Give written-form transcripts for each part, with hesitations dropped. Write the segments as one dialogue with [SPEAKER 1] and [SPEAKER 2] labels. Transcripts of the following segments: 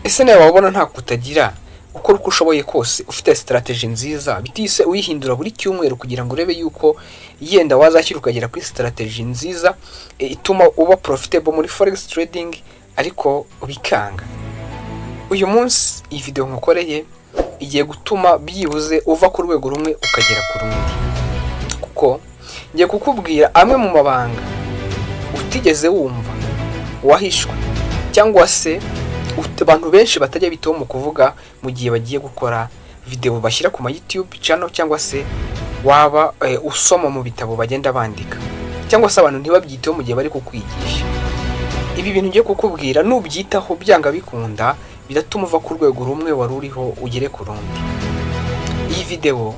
[SPEAKER 1] Ese nawe wabona nta kutagira, ukora uko ushoboye kose, ufite strategy nziza, bitise uyihindura buri cyumweru kugira ngo urebe yuko yenda wazashyira ukagera kuri strategy nziza ituma uba profitable muri forex trading, ariko bikanga? Uyu munsi iyi video nkukoreye igiye gutuma byibuze uva ku rwego rumwe ukagera ku rundi, kuko ngiye kukubwira amwe mu mabanga utigeze wumva, wahishwe, cyangwa se abantu benshi batajya bitaho mu kuvuga mu gihe bagiye gukora video bashyira ku ma YouTube channel, cyangwa se waba usoma mu bitabo bagenda bandika, cyangwa se abantu ntibabyiteho mu gihe bari kukwigisha. Ibi bintu ngiye kukubwira, nubyitaho, byanga bikunda biratuma uva ku rwego rumwe wari uriho ugere ku rundi. Iyi video,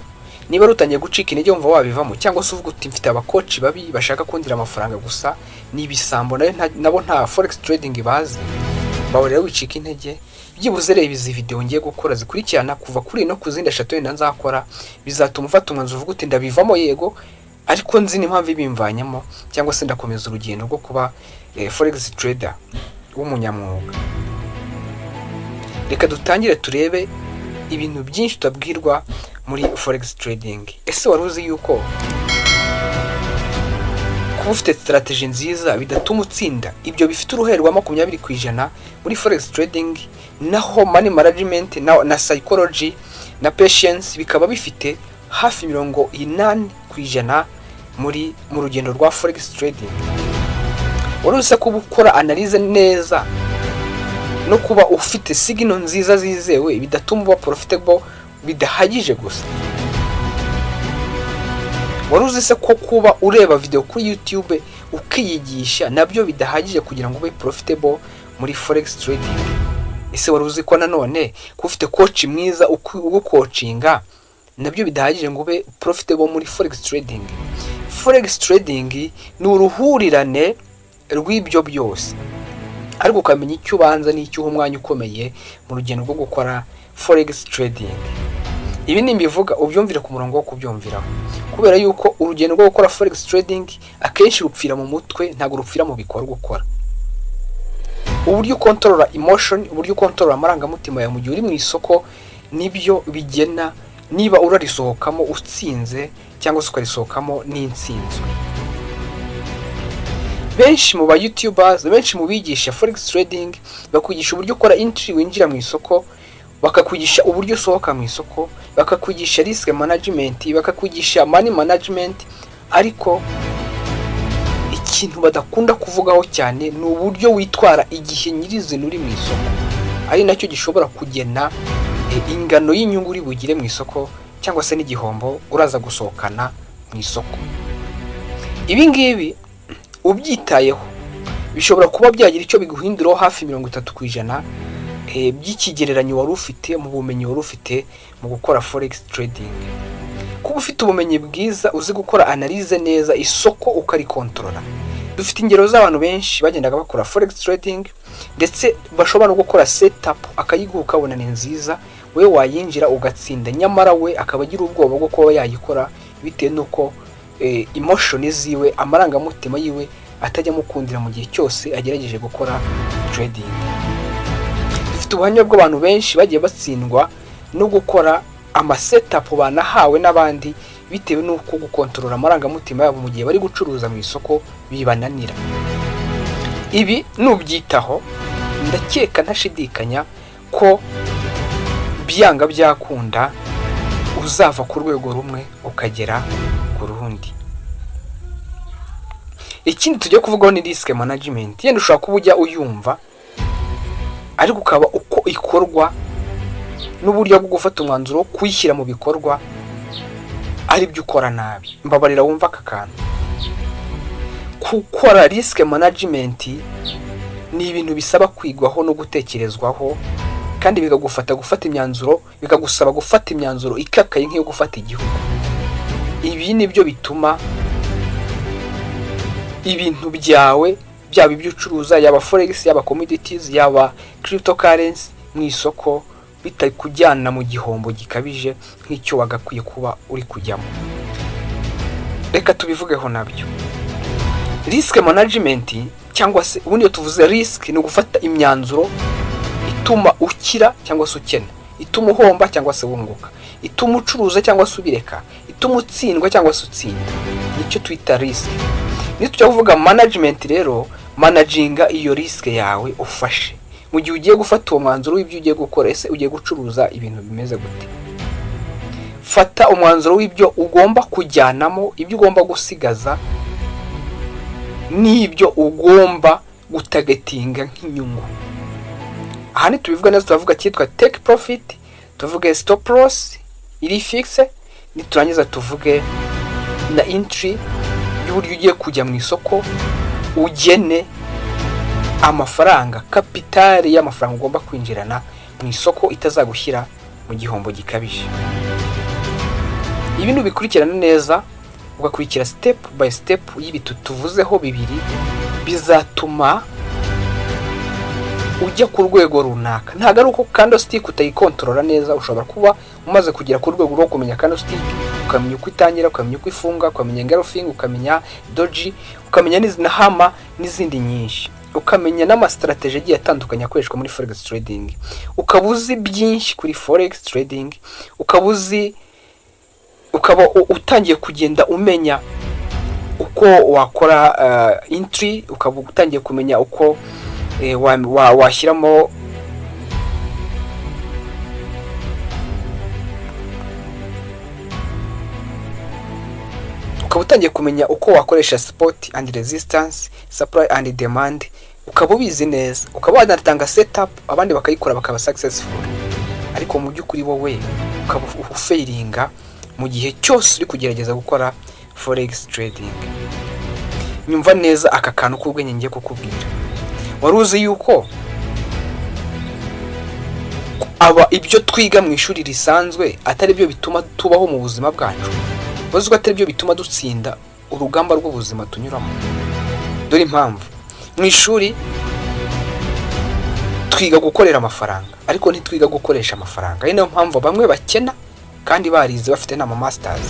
[SPEAKER 1] niba rutangiye gucika intege, wumva wabivamo, cyangwa se uvuga uti: "Mfite aba coach babi bashaka kundira amafaranga gusa, ni ibisambo, nabo nta forex trading bazi," bawe wicika intege. Byibuze reba izi video ngiye gukora zikurikirana, kuva kuri no ku zindi eshatu wenda nzakora, bizatuma ufata umwanzuro uvuga uti: "Ndabivamo yego, ariko nzi n'impamvu ibimvanyemo, cyangwa se ndakomeza urugendo rwo kuba forex trader w'umunyamwuga." Reka dutangire turebe ibintu byinshi tutabwirwa muri forex trading. Ese wari uzi yuko kuba ufite strategy nziza bidatuma utsinda? Ibyo bifite uruhare rwa 20% muri forex trading, naho money management na psychology na patience bikaba bifite hafi 80% mu rugendo rwa forex trading? Wari uzi kuba ukora analyse neza no kuba ufite signal nziza zizewe bidatuma uba profitable, bidahagije gusa? Wari uzi se ko kuba ureba video kuri YouTube ukiyigisha nabyo bidahagije kugira ngo ube profitable muri forex trading? Ese wari uzi ko nanone kuba ufite coach mwiza ugucoachinga nabyo bidahagije ngo ube profitable muri forex trading? Forex trading ni uruhurirane rw'ibyo byose, ariko ukamenya icyo ubanza n'icyo uha umwanya ukomeye mu rugendo rwo gukora forex trading. Ibi nimbivuga ubyumvire ku murongo wo kubyumviraho, kubera yuko urugendo rwo gukora forex trading akenshi rupfira mu mutwe, ntabwo rupfira mu bikorwa ukora. Uburyo ukontorora emotion, uburyo ukontorora amarangamutima yawe mu gihe uri mu isoko, nibyo bigena niba urarisohokamo utsinze cyangwa se ukarisohokamo n'intsinzwe. Benshi mu ba youtubers, benshi mu bigisha forex trading, bakwigisha uburyo ukora entry, winjira mu isoko, bakakwigisha uburyo usohoka mu isoko, bakakwigisha risk management, bakakwigisha money management, ariko ikintu badakunda kuvugaho cyane ni uburyo witwara igihe nyirizina uri mu isoko, ari nacyo gishobora kugena ingano y'inyungu uri bugire mu isoko cyangwa se n'igihombo uraza gusohokana mu isoko. Ibi ngibi ubyitayeho bishobora kuba byagira icyo biguhinduraho hafi 30% by'ikigereranyo wari ufite mu bumenyi wari ufite mu gukora forex trading. Kuba ufite ubumenyi bwiza, uzi gukora analyse neza, isoko ukarikontorora. Dufite ingero z'abantu benshi bagendaga bakora forex trading, ndetse bashobora no gukora setup akayiguha ukabona ni nziza, wowe wayinjira ugatsinda, nyamara we akaba agira ubwoba bwo kuba yayikora bitewe n'uko emotion ziwe, amarangamutima yiwe atajya amukundira mu gihe cyose agerageje gukora trading. Dufite ubuhamya bw'abantu benshi bagiye batsindwa no gukora ama setup banahawe n'abandi, bitewe n'uko gukontorora amarangamutima yabo mu gihe bari gucuruza mu isoko bibananira. Ibi nubyitaho, ndakeka ntashidikanya ko byanga byakunda uzava ku rwego rumwe ukagera ku rundi. Ikindi tujya kuvugaho ni risk management. Yenda ushobora kuba ujya uyumva, ariko ukaba uko ikorwa n'uburyo bwo gufata umwanzuro wo kuyishyira mu bikorwa ari byo ukora nabi. Mbabarira wumva aka kantu. Gukora risk management ni ibintu bisaba kwigwaho no gutekerezwaho, kandi bikagufata gufata imyanzuro, bikagusaba gufata imyanzuro ikakaye nk'iyo gufata igihugu. Ibi ni byo bituma ibintu byawe, byaba ibyo ucuruza, yaba forex, yaba commodities, yaba cryptocurrency, mu isoko bitakujyana mu gihombo gikabije nk'icyo wagakwiye kuba uri kujyamo. Reka tubivugeho nabyo. Risk management, cyangwa se ubundi iyo tuvuze risk, ni ugufata imyanzuro ituma Ituma ukira cyangwa se ukena, ituma uhomba cyangwa se wunguka, ituma ucuruza cyangwa se ubireka, ituma utsindwa cyangwa se utsinda. Nicyo twita risk. Nitujya kuvuga management rero, managinga iyo risk yawe ufashe mu gihe ugiye gufata uwo mwanzuro w'ibyo ugiye gukora. Ese ugiye gucuruza ibintu bimeze gute? Fata umwanzuro w'ibyo ugomba kujyanamo, ibyo ugomba gusigaza n'ibyo ugomba gutargetinga nk'inyungu. Aha ntitubivuga neza, turavuga cyitwa take profit, tuvuge stop loss iri fixe, niturangiza tuvuge na entry y'uburyo ugiye kujya mu isoko, ugene amafaranga, capital y'amafaranga ugomba kwinjirana mu isoko itazagushyira mu gihombo gikabije. Ibi nubikurikirana neza, ugakurikira step by step y'ibi tuvuzeho bibiri, bizatuma ujya ku rwego runaka. Ntabwo ari uko candlestick utayikontorora neza. Ushobora kuba umaze kugera ku rwego rwo kumenya candlestick, ukamenya uko itangira, ukamenya uko ifunga, ukamenya engulfing, ukamenya doji, ukamenya na hammer n'izindi nyinshi, ukamenya n'amastrategy agiye atandukanye akoreshwa muri forex trading, ukaba uzi byinshi kuri forex trading, ukaba uzi, ukaba utangiye kugenda umenya uko wakora entry, ukaba utangiye kumenya uko washyiramo ukaba utangiye kumenya uko wakoresha support and resistance, supply and demand, ukaba ubizi neza, ukaba wanatanga setup abandi bakayikora bakaba successful, ariko mu by'ukuri wowe ukaba ufailinga mu gihe cyose uri kugerageza gukora forex trading. Nyumva neza aka kantu k'ubwenge ngiye kukubwira. Wari uzi yuko aba ibyo twiga mu ishuri risanzwe atari byo bituma tubaho mu buzima bwacu? Uzi ko atari byo bituma dutsinda urugamba rw'ubuzima tunyuramo? Dore impamvu. Mu ishuri twiga gukorera amafaranga, ariko ntitwiga gukoresha amafaranga. Ari nayo mpamvu bamwe bakena kandi barize, bafite n'ama masters.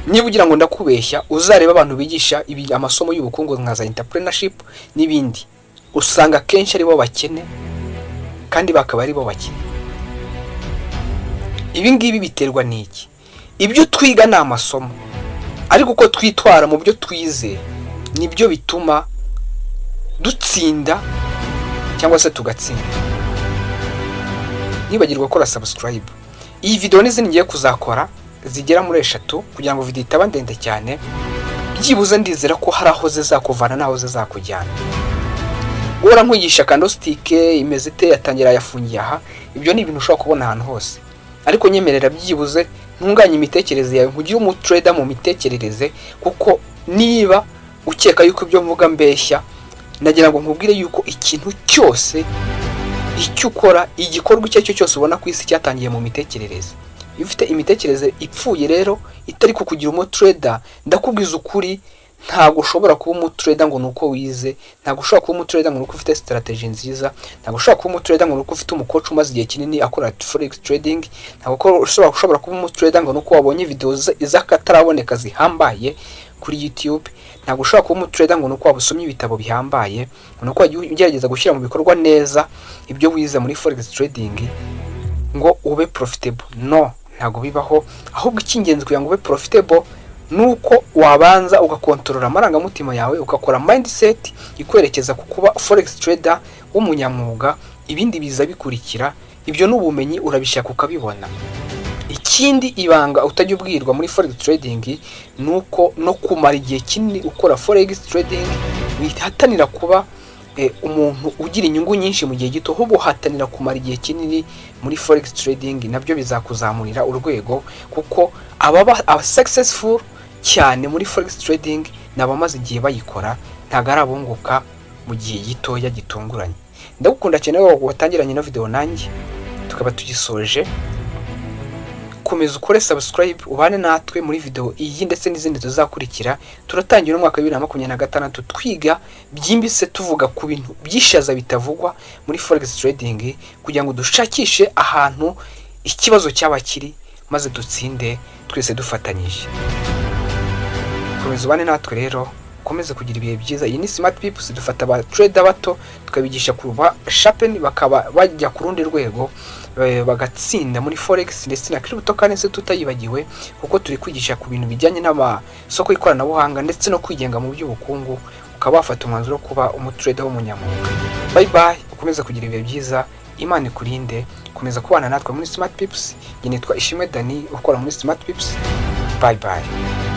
[SPEAKER 1] Niba ugira ngo ndakubeshya, uzareba abantu bigisha ibi amasomo y'ubukungu nka za entrepreneurship n'ibindi, usanga akenshi aribo bakene kandi bakaba aribo bakene. Ibi ngibi biterwa n'iki? Ibyo twiga ni amasomo, ariko uko twitwara mu byo twize nibyo bituma dutsinda cyangwa se tugatsinda. Nibagirwa gukora subscribe. Iyi video n'izindi ngiye kuzakora zigera muri eshatu, kugira ngo video itaba ndende cyane, byibuze ndizera ko hari aho zizakuvana n'aho zizakujyana. Guhora nkwigisha candlestick imeze ite, yatangira, yafungiye aha, ibyo ni ibintu ushobora kubona ahantu hose, ariko nyemerera byibuze ntunganye imitekerereze yawe, nkugire umutrader mu mitekerereze. Kuko niba ukeka yuko ibyo mvuga mbeshya, nagira ngo nkubwire yuko ikintu cyose icyo ukora, igikorwa icyo ari cyo cyose ubona ku isi, cyatangiye mu mitekerereze. Iyo ufite imitekerereze ipfuye rero, itari kukugira umutrader, ndakubwiza ukuri, ntabwo ushobora kuba umutrader ngo ni uko wize, ntabwo ushobora kuba umutrader ngo ni uko ufite strategy nziza, ntabwo ushobora kuba umutrader ngo ni uko ufite umucoach umaze igihe kinini akora forex trading, ntabwo ushobora kuba umutrader ngo ni uko wabonye video z'akataraboneka zihambaye kuri YouTube, ntabwo ushobora kuba umutrader ngo ni uko wabusomye ibitabo bihambaye, ngo ni uko wagiye ugerageza gushyira mu bikorwa neza ibyo wize muri forex trading ngo ube profitable. No, ntabwo bibaho. Ahubwo icy'ingenzi kugira ngo ube profitable nuko wabanza ugakontorora amarangamutima yawe, ugakora mindset ikwerekeza ku kuba forex trader w'umunyamwuga. Ibindi biza bikurikira. Ibyo ni ubumenyi, urabishaka ukabibona. Ikindi ibanga utajya ubwirwa muri forex trading ni uko no kumara igihe kinini ukora forex trading, wihatanira kuba umuntu ugira inyungu nyinshi mu gihe gito, ahubwo uhatanira kumara igihe kinini muri forex trading. Nabyo bizakuzamurira urwego, kuko ababa aba successful cyane muri forex trading ni abamaze igihe bayikora, ntabwo ari abunguka mu gihe gitoya gitunguranye. Ndagukunda cyane wowe watangiranye na video nanjye tukaba tugisoje. Komeza ukore subscribe, ubane natwe muri video iyi ndetse n'izindi tuzakurikira. Turatangira umwaka wa 2026 twiga byimbitse, tuvuga ku bintu byishaza bitavugwa muri forex trading, kugira ngo dushakishe ahantu ikibazo cyaba kiri, maze dutsinde twese dufatanyije. Komeza ubane natwe rero. Ukomeze kugira ibihe byiza. Iyi ni Smart Pips. Dufata aba trader bato tukabigisha kuba sharpen, bakaba bajya ku rundi rwego, bagatsinda muri forex ndetse na cryptocurrency tutayibagiwe, kuko turi kwigisha ku bintu bijyanye n'amasoko y'ikoranabuhanga ndetse no kwigenga mu by'ubukungu, ukaba wafata umwanzuro wo kuba umutrader w'umunyamwuga. Bye bye, ukomeze kugira ibihe byiza, Imana ikurinde. Komeza kubana natwe muri Smart Pips. Njye nitwa Ishimwe Dani, ukora muri Smart Pips. Bye bye.